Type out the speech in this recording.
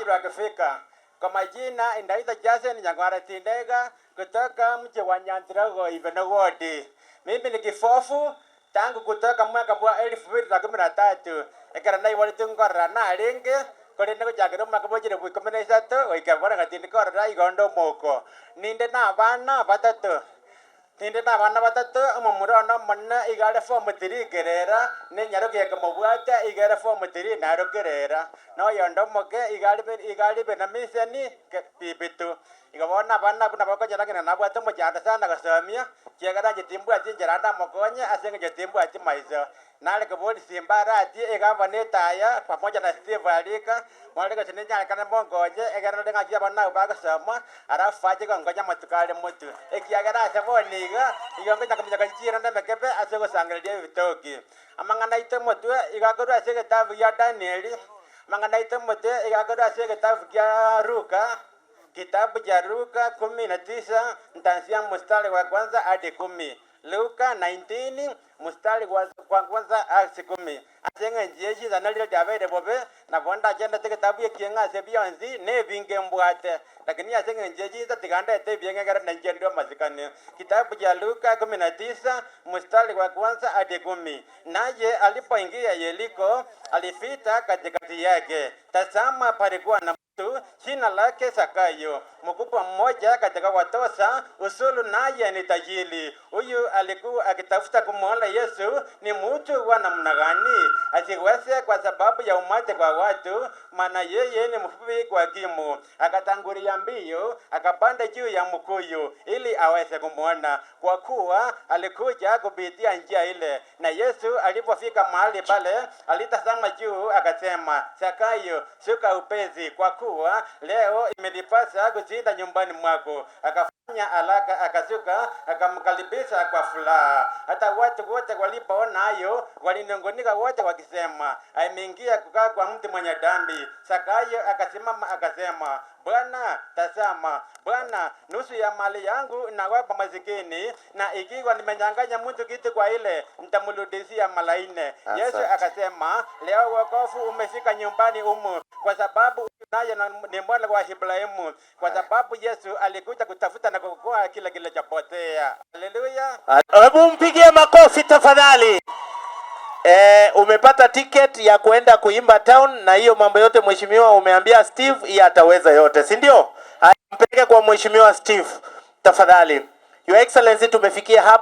Steve akifika. Kwa majina inaitwa Jason Nyangwara Tindega kutoka mji wa Nyantirogo, Iveno Ward. Mimi ni kifofu tangu kutoka mwaka wa 2013, ekero naiborete nkorora narenge korende gochakera omwaka bwa 2013 goika bono ng'atindi korora igondo omoko. Ninde na abana batato. Ninde na abana batato, omomura one omonene iga are form 3 kerera, na enyaroke ekomobwata iga ere form 3 naro kerera. Na oyonde omoke iga are benamiseni bibitu. Igo bono abana abwo nabo okonyora ng'a nabwate omochando sana gosomia, kiagera inche timbwati enchera ndamokonye ase eng'encho timbwati maiso. Nare kobori Simba aratie egavana etaya pamoja na Steve Arika, more gose nenyarekane monkonye ekero nore ng'aki abana abwo bagosoma, alafu bache gonkonya amatuko are motwe. Ekiagera ase bono iga, igo nkonya kominyoka chichiiro na emekebe ase ogosangereria ebitoki. Amang'ana aito motwe igo akorwa ase egetabu gia Danieli, amang'ana aito motwe igo akorwa ase egetabu kia Luka, kitabu cha Luka 19, ntansia mstari wa kwanza hadi 10. Luka 19, mstari wa kwanza ase 10. Ase eng'encho ye chisana riria riabeire bobe, nabo ndachendete egetabu ekieng'e ase bionsi, na ebinge mbwate. Lakini ase eng'encho ye chinsa tiga ndete ebieng'e ekero nainche ndue amasikani. Kitabu cha Luka 19, mstari wa kwanza hadi 10. Naye alipoingia Yeriko, alipita katikati yake. Tazama, palikuwa na mtu jina lake Zakayo, mkubwa mmoja katika watoza ushuru, naye ni tajiri. Huyu alikuwa akitafuta kumwona Yesu ni mtu wa namna gani, asiweze kwa sababu ya umati kwa watu, maana yeye ni mfupi kwa kimo. Akatangulia mbio, akapanda juu ya mkuyu ili aweze kumwona, kwa kuwa alikuja kupitia njia ile. Na Yesu alipofika mahali pale, alitazama juu akasema, "Zakayo, shuka upesi, kwa kuwa leo imenipasa kushinda nyumbani mwako." Akafanya haraka akashuka, akamkaribisha kwa furaha. Hata watu wote walipoona hayo, walinungunika wote wakisema, "Ameingia kukaa kwa mtu mwenye dhambi." Zakayo akasimama akasema, "Bwana, tazama, Bwana, nusu ya mali yangu nawapa masikini, na ikiwa nimenyang'anya mtu kitu kwa hila, nitamrudishia mara nne." Yesu Asante. Akasema, "Leo wokovu umefika nyumbani humu, kwa sababu huyu naye ni mwana wa Ibrahimu," kwa sababu Yesu alikuja kutafuta na kuokoa kile kilichopotea. Haleluya! Hebu mpigie makofi tafadhali. Umepata ticket ya kuenda kuimba town na hiyo mambo yote mheshimiwa umeambia Steve yeye ataweza yote, si ndio? Haya, mpeleke kwa mheshimiwa Steve tafadhali. Your Excellency, tumefikia hapa.